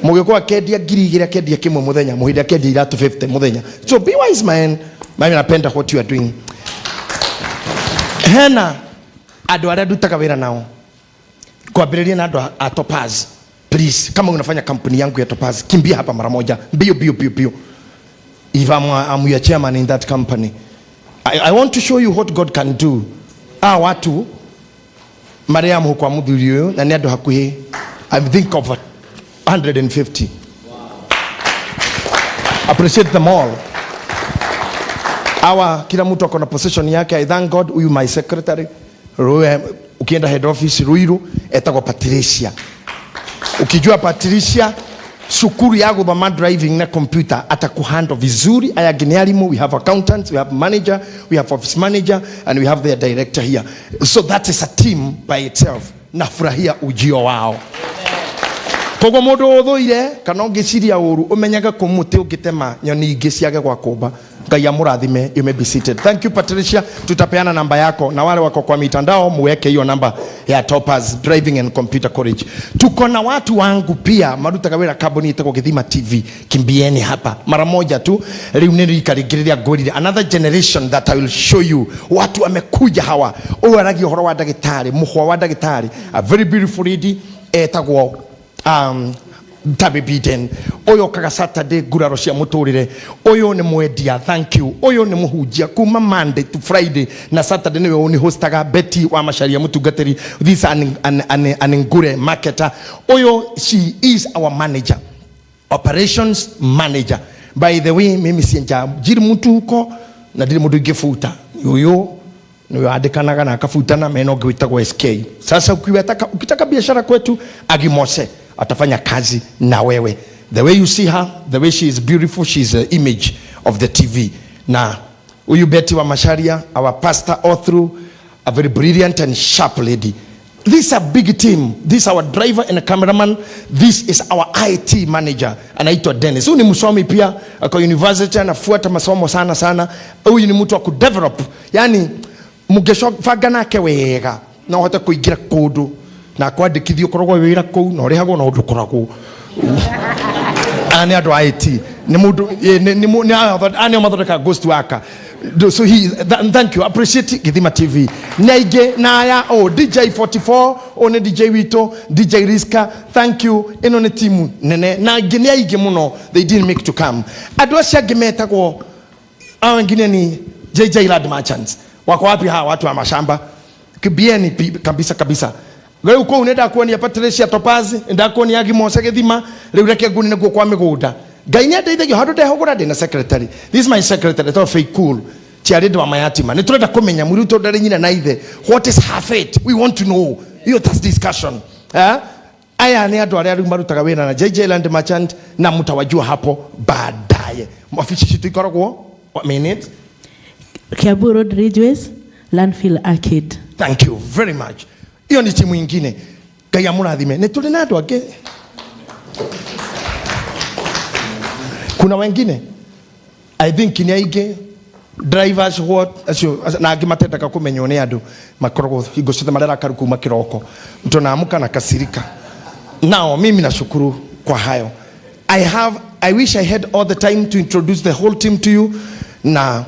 Mũgĩkũyũ akendia 2,000, akendia kĩmwe mũthenya, mũhĩndĩ akendia iratũ 50 mũthenya. So be wise, man. Mimi napenda what you are doing. Hena andũ arĩa ndutaga wĩra nao, kwambĩrĩria na andũ a Topaz. Please, kama unafanya kampuni yangu ya Topaz, kimbia hapa mara moja, mbio mbio mbio mbio. If I'm your chairman in that company, I want to show you what God can do. A watu Mariamu kwa muthuri ũyũ na nĩ andũ hakuhĩ, I think of 150. Appreciate them all. Awa kila mtu ako na position yake. I thank God huyu my secretary Ruwe, ukienda head office Ruiru etagwo Patricia. Ukijua Patricia, sukuru ya gũthoma driving na computer atakuhandle vizuri. Aya angĩ nĩ arimũ, we have accountants, we have manager, we have office manager and we have their director here. So that is a team by itself. Nafurahia ujio wao. Koguo mũndũ ũthũire kana ũngĩciria ũru, ũmenyage kũ mũtĩ ũngĩtema nyoni ingĩ ciage gwa kũmba. Ngai amũrathime. You may be seated. Thank you, Patricia. Tutapeana namba yako na wale wako kwa mitandao muweke hiyo namba ya Topaz Driving and Computer College. Tuko na watu wangu pia marutaga wĩra kambuni ĩtagwo Gĩthima TV. Kimbieni hapa mara moja tu. Rĩu nĩ rika rĩngĩ rĩrĩa ngwĩrire, another generation that I will show you. Watu wamekuja hawa. Ũyũ aragia ũhoro wa ndagĩtarĩ, mũhwa wa ndagĩtarĩ, a very beautiful lady etagwo Tabi Biden. Ũyũ okaga Saturday nguraro cia mũtũrĩre. Ũyũ nĩ mwendia, thank you. Ũyũ nĩ mũhunjia kuma Monday to Friday na Saturday nĩwe ũni hostaga Betty wa Macharia mũtungatĩri. This an ngure marketer. Ũyũ, she is our manager, operations manager. By the way, mimi sijaajiri mtu huko na ndiri mũndũ ingĩbuta. Ũyũ niwe andĩkanaga na akabutana mena ũngĩ wĩtagwo SK. Sasa ukitaka biashara kwetu, Agimose atafanya kazi na wewe. The way you see her, the way she is beautiful, she is the image of the TV. Na Huyu Betty wa Macharia, our pastor all through, a very brilliant and sharp lady. This is a big team. This is our driver and cameraman. This is our IT manager. Anaitwa Dennis. Huyu ni msomi pia, ako university, anafuata masomo sana sana. Huyu ni mtu wa kudevelop. Yani mungĩbanga nake wega no hote kũingĩra kũndũ na kwandĩkithio ũkoragwo wĩra kũu na ũrĩhagwo na ũndũ ũkoragwo. Aya nĩ andũ a IT, nĩ mũndũ aya nĩo mathondekaga ghost worker. So thank you, appreciate Githima TV nĩ aingĩ na aya o DJ 44, o nĩ DJ witũ, DJ Riska, thank you. Ĩno nĩ timu nene na angĩ nĩ aingĩ mũno, they didn't make to come. Andũ acio angĩ metagwo, hao wengine ni JJ Land Merchants. Wako wapi hawa watu wa mashamba? Kibieni kabisa kabisa. Rĩu kũu nĩ ndakuonia Patricia Topaz, ndakuonia Gimose Gĩthima, rĩu reke nguni nĩguo kwa mĩgũnda. Ngai nĩ andeithagia handũ ndehũgũra ndĩ na secretary. This is my secretary, etagwo Faith Cool. Tiarĩ wa mayatima. Nĩ tũrenda kũmenya mũirĩtu ũrĩa ndarĩ nyina na ithe. What is her fate? We want to know. Hiyo, that's discussion. Eh? Aya nĩ andũ arĩa rĩu marutaga wĩra na JJ Land Merchant na mtawajua hapo baadaye. Ofisi citũ ikoragwo, what minute? Kiambu Road Ridgeways, Landfill Arcade. Thank you very much. Hiyo ni timu ingine. Ngai amũrathime. Nĩ tũrĩ na andũ angĩ. Kuna wengine? I think nĩ aingĩ, drivers, what, acio na angĩ matendaga kũmenywo nĩ andũ, makoragwo hingo ciothe mararakaru kuma kĩroko, mtu anaamka na kasirika. Now mimi nashukuru kwa hayo. I wish I had all the time to introduce the whole team to you na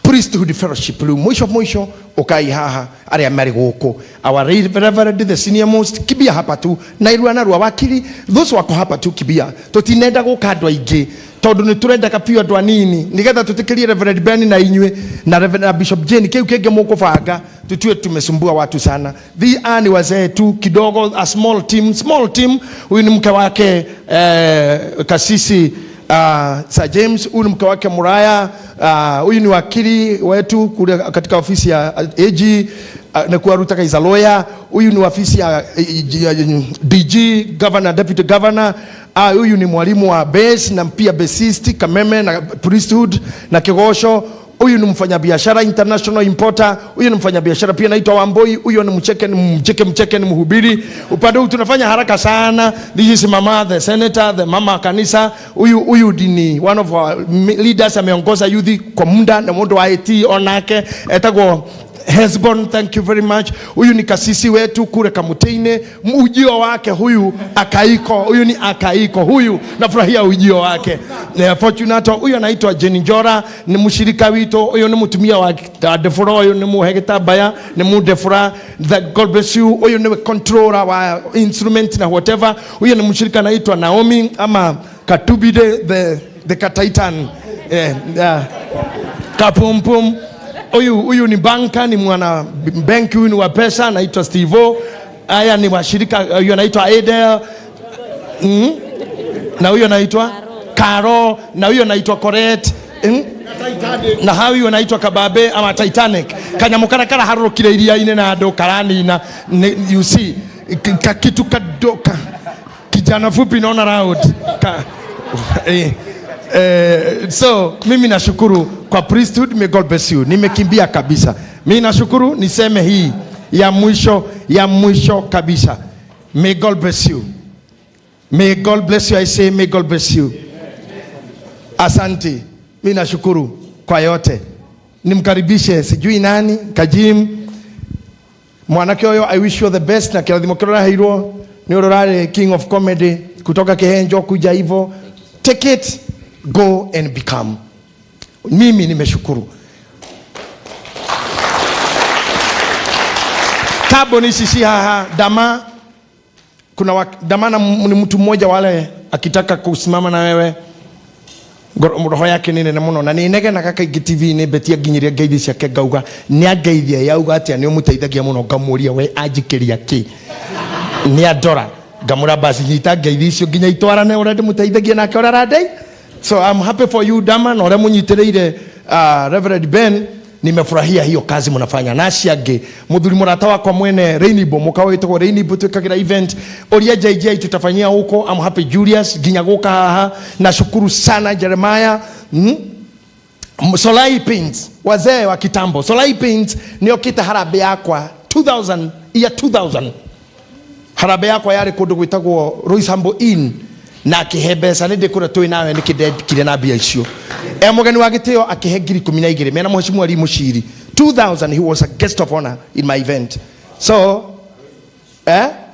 priesthood fellowship. Rĩu mwisho mwisho ukai haha arĩa marĩ gũkũ, our reverend, the senior most, kibia hapa tu na irua na rua wakili, those wako hapa tu, kibia. Tutinenda gũka andũ aingĩ tondũ nĩ tũrendaga biũ andũ anini nĩgetha tũtĩkĩrie Reverend Ben na inyuĩ na Reverend na Bishop Jane kĩu kĩngĩ mũkũbanga, tutue tumesumbua watu sana. The ni wazee tu kidogo, a small team, small team. Huyu ni mke wake, kasisi Sir James, huyu ni mke wake Muraya, huyu ni wakili wetu kule katika ofisi ya AG, na kuarutaka is a lawyer. Huyu ni ofisi ya DG, governor, deputy governor. Huyu ni mwalimu wa bass na pia bassist Kameme na priesthood na Kigosho. Huyu ni mfanyabiashara, international importer. Huyu ni mfanyabiashara pia anaitwa Wamboi. Huyu ni mcheke, ni mcheke, mcheke, ni mhubiri. Upande huu tunafanya haraka sana. This is mama the senator, the mama kanisa. Huyu ni one of our leaders, ameongoza youth kwa muda na mundu wa IT onake etagwo Hesbon, thank you very much. Huyu ni kasisi wetu kule Kamutini, ujio wake huyu akaiko, huyu ni akaiko huyu, nafurahia ujio wake. Fortunato, huyu anaitwa Jenny Njora, ni mshirika witu, huyu ni mutumia wa Defura, huyu ni muhe gĩtambaya, ni mu Defura. God bless you. Huyu ni controller wa instrument na whatever. Huyu ni mshirika anaitwa Naomi ama Katubide the Kataitan. Yeah. Kapumpum. Huyu ni banker, ni mwana benki, huyu ni wa pesa, anaitwa Stevo. Haya ni washirika, huyu anaitwa Adel. Na huyu anaitwa Karo, na huyu anaitwa Koret. Na huyu anaitwa Kababe ama Titanic. Kanyamũ karĩa karaharũrũkire iria-inĩ na andũ karanina. You see, kakitu kadoka. Kijana fupi naona round. So mimi nashukuru kwa priesthood, may God bless you. Nimekimbia kabisa. Mimi nashukuru, niseme hii ya mwisho, ya mwisho kabisa. May God bless you. May God bless you. I say may God bless you. Asante. Mimi nashukuru kwa yote. Nimkaribishe sijui nani, Kajim. Mwanake ũyũ, I wish you the best na kĩrathimo kĩrĩa ũraheirwo nĩ ũrĩa ũrarĩ king of comedy kutoka Kihenjo kuja hivyo. Take it, go and become. Mimi nimeshukuru. Carbon ici haha dama kuna dama na ni mtu mmoja wale akitaka kusimama na wewe roho yake nĩ nene mũno na nĩ negenaga kaingĩ TV-inĩ betia nginyiria ngeithi ciake ngauga nĩ angeithia yauga atĩa nĩ ũmũteithagia mũno, ngamũria we anjikĩria kĩ, nĩ andora ngamũra basi nyita ngeithi icio nginya itwarane ũrĩa ndĩmũteithagia nake ũrĩa arandei. So I'm happy for you, Dama, na ũrĩa mũnyitĩrĩire Reverend Ben, nimefurahia hiyo kazi mnafanya. Na acio angĩ, mũthuri mũrata wakwa mwene Rainbow, mũkawa wĩtagwo Rainbow, twĩkagĩra event ũria JJ tutafanyia huko. I'm happy Julius nginya gũka haha. Nashukuru sana Jeremiah. Solai Paints, wazee wa kitambo. Solai Paints nĩokĩte harambĩ yakwa 2000, year 2000. Harambĩ yakwa yarĩ kũndũ gwĩtagwo Roysambu Inn na akĩhe mbeca nĩ ndĩkũrĩa twĩ nawe nĩkĩ ndekire na mbia icio. E mũgeni wa gĩtĩo akĩhe 12,000 mena mheshimiwa Lee Mushiri. 2000 he was a guest of honor in my event. So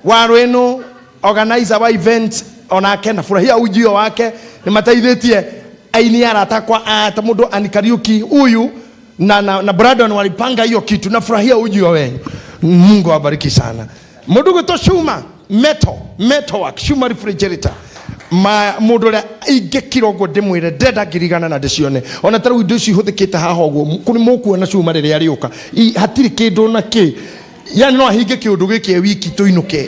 Waruinu organizer wa event onake na furahia ujio wake nĩ mateithĩtie aini arata kwa ta mũndũ Ann Kariuki huyu na Brandon walipanga hiyo kitu. Nafurahia ujio wenyu, Mungu awabariki sana. Mũndũ gwĩtwo Shuma Metal Metalwork Shuma refrigerator ma mũndũ ũrĩa ingĩkira ũguo ndĩmwĩre ndenda ngirigana na ndĩcione ona ta rĩu indo ici ihũthĩkĩte haha ũguo kũrĩ mũkuona cuma rĩrĩa rĩũka. Hatirĩ kĩndũ na kĩ, yani no ahinge kĩũndũ gĩkĩ e wiki tũinũke.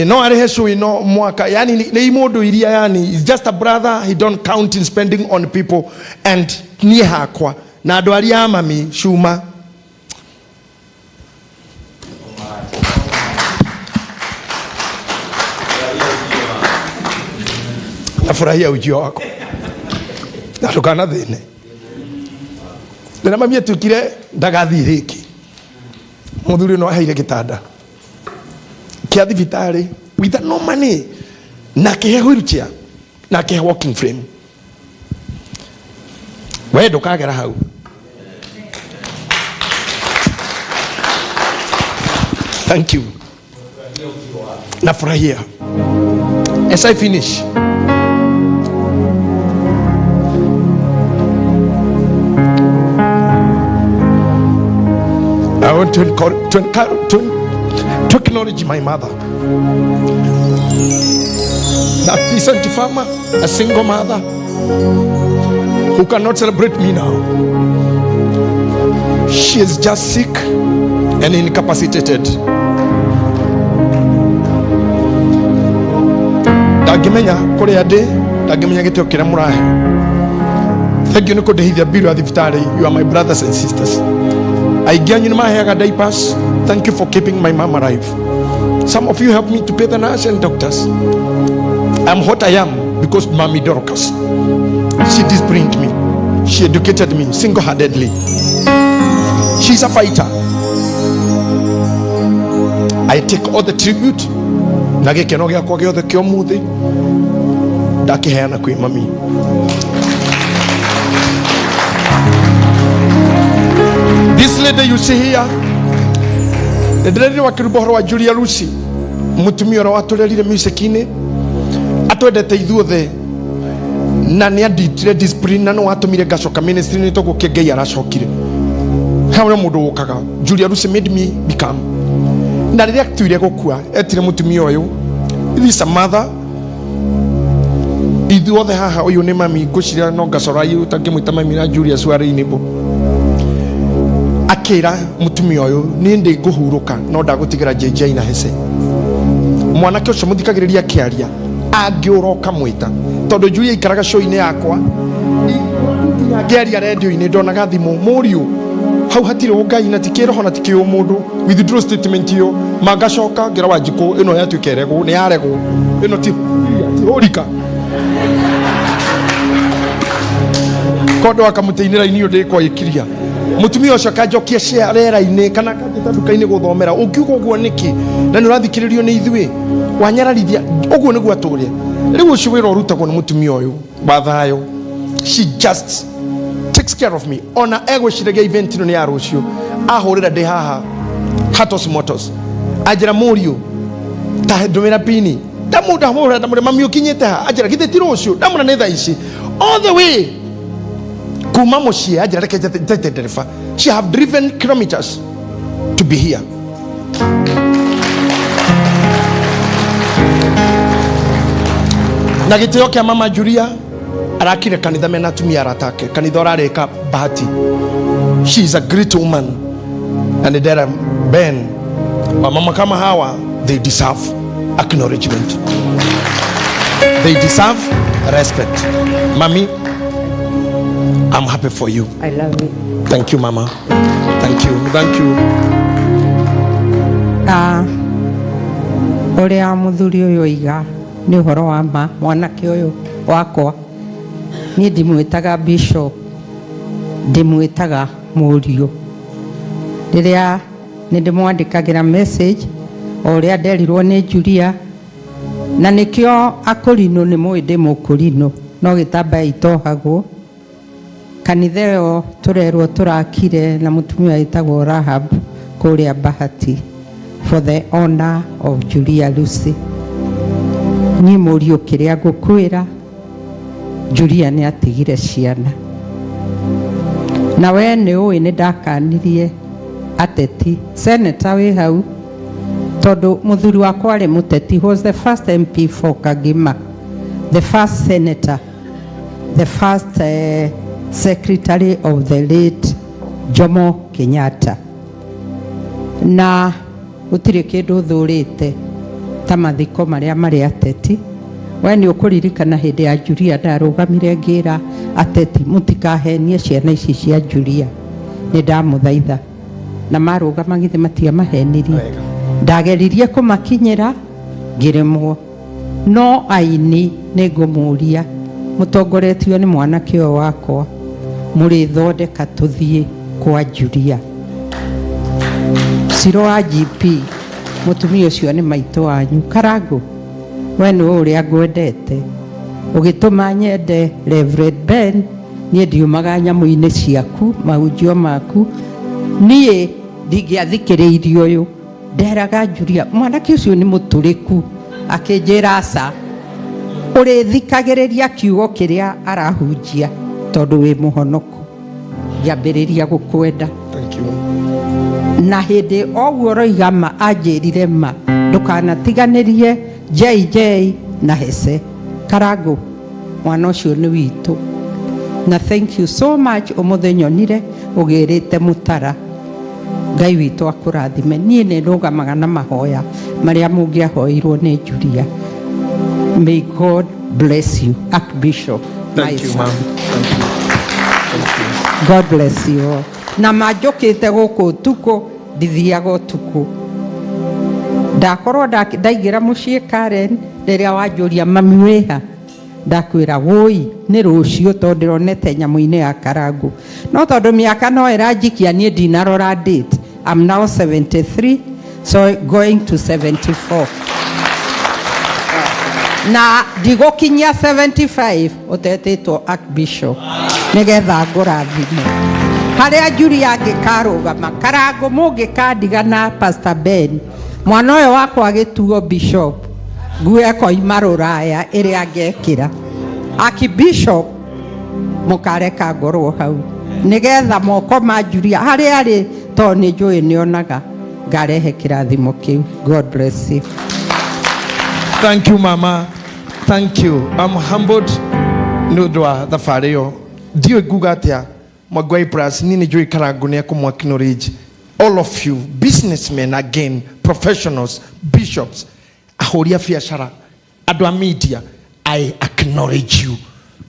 No arehe show ino mwaka, yani ni mũndũ iria, yani he's just a brother, he don't count in spending on people. And niĩ hakwa na andũ arĩa a mami Shuma. Nafurahia ujio wako na ndũkana thĩne. Rĩrĩa mami atuĩkire ndagathiĩ rĩngĩ, mũthuri ũyũ no aheire gĩtanda kĩa thibitarĩ with no money, na akĩhe wheelchair na akĩhe walking frame. We ndũkagera hau. Thank you. Nafurahia. As I finish, I want to encourage, to encourage, to acknowledge my mother. That peasant farmer, a single mother, who cannot celebrate me now. She is just sick and incapacitated. Ndangĩmenya kũrĩa ndĩ, ndangĩmenya gĩtĩo kĩrĩa mũrahe. Thank you nĩ kũndĩhithia bill ya thibitarĩ. You are my brothers and sisters. Aingĩ anyu nĩ maheaga diapers. Thank you for keeping my mom alive. Some of you helped me to pay the nurse and doctors. I'm what I am because Mommy Dorcas. She disciplined me. She educated me single-handedly. She's a fighter. I take all the tribute. Na gĩkeno gĩakwa gĩothe kĩa ũmũthĩ ndakĩheana kwĩ mami. This lady you see here, ndĩrerire wakĩruba ũhoro wa Julia Lucy, mũtumia ũrĩa watũrerire music-inĩ, atwendete ithuothe na nĩ anditire discipline na nĩ watũmire ngacoka ministry nĩ toguo kĩ Ngai aracokire. He ũrĩa mũndũ ũkaga, Julia Lucy made me become. Na rĩrĩa atuire gũkua, etire mũtumia ũyũ, this is a mother. Ithuothe haha ũyũ nĩ mami, ngwĩciria no ngacora ũtangĩmwĩta mami na Julius warĩ inĩbo. Akĩra mũtumia ũyũ, niĩ ndĩ ngũhurũka no ndagũtigĩra JJ na Hese. Mwanake ũcio mũthikagĩrĩria akĩaria, angĩũra ũkamwĩta. Tondũ Julia aikaraga show-inĩ yakwa, ngĩaria radio-inĩ ndonaga thimũ, mũriũ hau hatirĩ ũngai na ti kĩroho na ti kĩũmũndũ. Withdraw statement ĩyo, mangacoka ngĩra Wanjikũ ĩno yatuĩka ĩregwo, nĩ yaregwo, ĩno ti ũrika. Kondo akamũteinĩra inio ndĩkwaĩkiria. Mũtumia ũcio akanjokia share rĩera-inĩ kana akanjĩta nduka-inĩ gũthomera. Ũngiuga ũguo nĩkĩ? Na nĩ ũrathikĩrĩrio nĩ ithuĩ. Wanyararithia ũguo nĩguo atũrĩa. Rĩu ũcio wĩra ũrutagwo nĩ mũtumia ũyũ wa thayũ. She just takes care of me. Ona egwĩciragia event ĩno nĩ ya rũciũ. Ahũrĩra ndĩ haha Hatos Motors. Anjĩra mũriũ ta ndũmĩra pini. Ndamũhũrĩra ndamũrĩa mami ũkinyĩte ha? Anjĩra githĩ ti rũciũ? Ndamũra nĩ thaa ici. All the way kuma mũciĩ anjĩra reke njĩte ndereba. She have driven kilometers to be here. Na gĩtĩo kĩa mama Julia arakire kanitha mena atumia arata ake, kanitha ũrarĩka Bahati. She is a great woman and ndera Ben, wamama kama hawa they deserve acknowledgement, they deserve respect. Mami, I'm happy for you. I love you. Thank you mama. Thank you. Thank you. Ũrĩa mũthuri ũyũ oiga nĩ ũhoro wa ma. Mwanake ũyũ wakwa Niĩ ndimwĩtaga bishop, ndimwĩtaga mũriũ. Rĩrĩa nĩ ndĩmwandĩkagĩra message o ũrĩa nderirwo nĩ Julia, na nĩkĩo akũrinũ nĩ mũĩ ndĩ mũkũrinũ, no gĩtambaya itohagwo. Kanitha ĩyo tũrerwo tũrakire na mũtumia wĩtagwo Rahab kũrĩa Bahati for the honor of Julia Lucy. Niĩ mũriũ kĩrĩa ngũkwĩra, Julia nĩ atigire ciana. Na we nĩ ũĩ nĩ ndakanirie ateti, senator wĩ hau, tondũ mũthuri wakwa arĩ mũteti, he was the first MP for Kagima, the first senator, the first secretary of the late Jomo Kenyatta. Na gũtirĩ kĩndũ thũrĩte ta mathiko marĩa marĩ ateti. We nĩ ũkũririkana hĩndĩ ya Julia ndarũgamire ngĩra ateti mũtikahenie ciana ici cia Julia, nĩ ndamũthaitha. Na marũgama githĩ matiamahenirie. Ndageririe kũmakinyĩra ngĩremwo. No aini nĩ ngũmũria mũtongoretio nĩ mwanake ũyũ wakwa, mũrĩthondeka tũthiĩ kwa Julia. Ciro wa GP, mũtumia ũcio nĩ maitũ wanyu. Karangu, we nĩ ũrĩa ngwendete, ũgĩtũma nyende Reverend Ben, niĩ ndiumaga nyamũ-inĩ ciaku, mahunjio maku, niĩ ndingĩathikĩrĩirie ũyũ. Nderaga Julia, mwanake ũcio nĩ mũtũrĩku, akĩnjĩra aca, ũrĩthikagĩrĩria kiugo kĩrĩa arahunjia tondũ wĩ mũhonoku. Ngĩambĩrĩria gũkwenda. Thank you. Na hĩndĩ oguo ũroiga ma, anjĩrire ma, ndũkanatiganĩrie JJ na Hese. Karangu, mwana ũcio nĩ witũ. Na thank you so much ũmũthĩ nyonire ũgĩrĩte mũtara. Ngai witũ akũrathime. Niĩ nĩ ndũgamaga na mahoya marĩa mũngĩahoirwo nĩ Julia. May God bless you, Archbishop. Thank you, ma'am. Thank you. Thank you. God bless you all. Na manjũkĩte gũkũ ũtukũ, ndithiaga ũtukũ. Ndakorwo ndaingĩra mũciĩ Karen, rĩrĩa wanjũria mami wĩha, ndakwĩra wũi nĩ rũciũ tondũ ndĩronete nyamũ-inĩ ya Karangu. No tondũ mĩaka no ĩranjikia niĩ ndinarora date. I'm now 73, so going to 74. Na ndigũkinyia 75 ũtetĩtwo Archbishop nĩgetha ngũrathime. Harĩa Julia angĩkarũgama, Karangu mũngĩkandiga na Pastor Ben, mwana ũyũ wakwa agĩtuo bishop, nguo ĩkoima rũraya ĩrĩa ngekĩra. Archbishop mũkareka ngorwo hau nĩgetha moko ma Julia harĩa arĩ, tondũ nĩ njũĩ nĩonaga, ngarehe kĩrathimo kĩu. God bless you. Thank you, mama. Thank you. I'm humbled nĩ ũndũ wa thabarĩ ĩyo. Ndiũĩ nguga atĩa, Mwangwai Plus, niĩ nĩ njũĩ Karangu nĩ ekũmũ acknowledge. All of you, businessmen again, professionals, bishops, ahũri a biacara, andũ a media, I acknowledge you.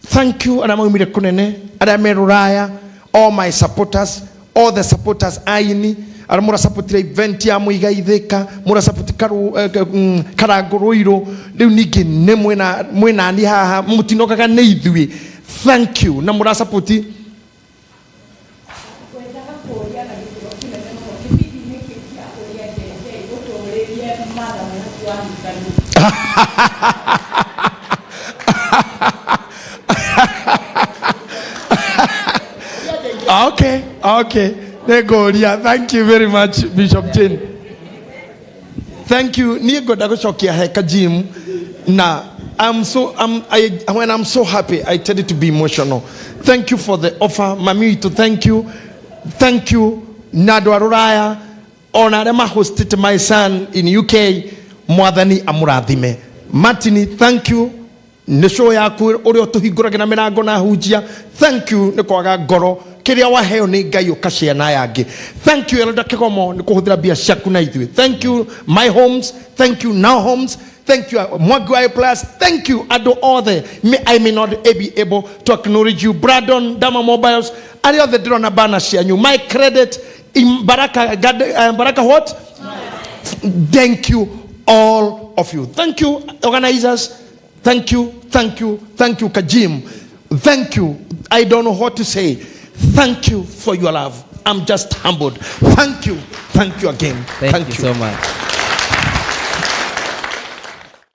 Thank you, arĩa maumire kũnene, arĩa me rũraya, all my supporters, all the supporters aini, arĩa mũrasupportire event ya Muigai Thika, mũrasupport Karangu Ruiru, rĩu ningĩ nĩ mwĩna niĩ haha, mũtinogaga nĩ ithuĩ. Thank you. Na mũrasupport Okay, okay. Nĩngũria. Thank you very much, Bishop Jane. Thank you. Niĩ ngwenda gũcokia he Kajim na when I'm so happy, I tend to be emotional. Thank you for the offer, mami witũ, thank you. Thank you. Na andũ a rũraya, ona arĩa ma-hosted my son in UK, Mwathani amũrathime. Martin, thank you. Nĩ show yaku ũrĩa ũtũhingũragĩra mĩrango na hunjia. Thank you nĩ kwaga ngoro kĩrĩa waheo nĩ Ngai ũkashare na aya angĩ. Thank you Elder Kĩgomo nĩ kũhũthĩra mbia ciaku na ithuĩ. Thank you My Homes, thank you Now Homes, thank you Mwangi wa A Plus, thank you andũ othe. I may not be able to acknowledge you. Brandon Dama Mobiles, arĩa othe ndĩrona bana cianyu. My credit in Baraka, Baraka what? Thank you all of you. Thank you organizers. Thank you, thank you, thank you Kajim. Thank you. I don't know what to say. Thank you for your love. I'm just humbled. Thank you. Thank you again. Thank you so much.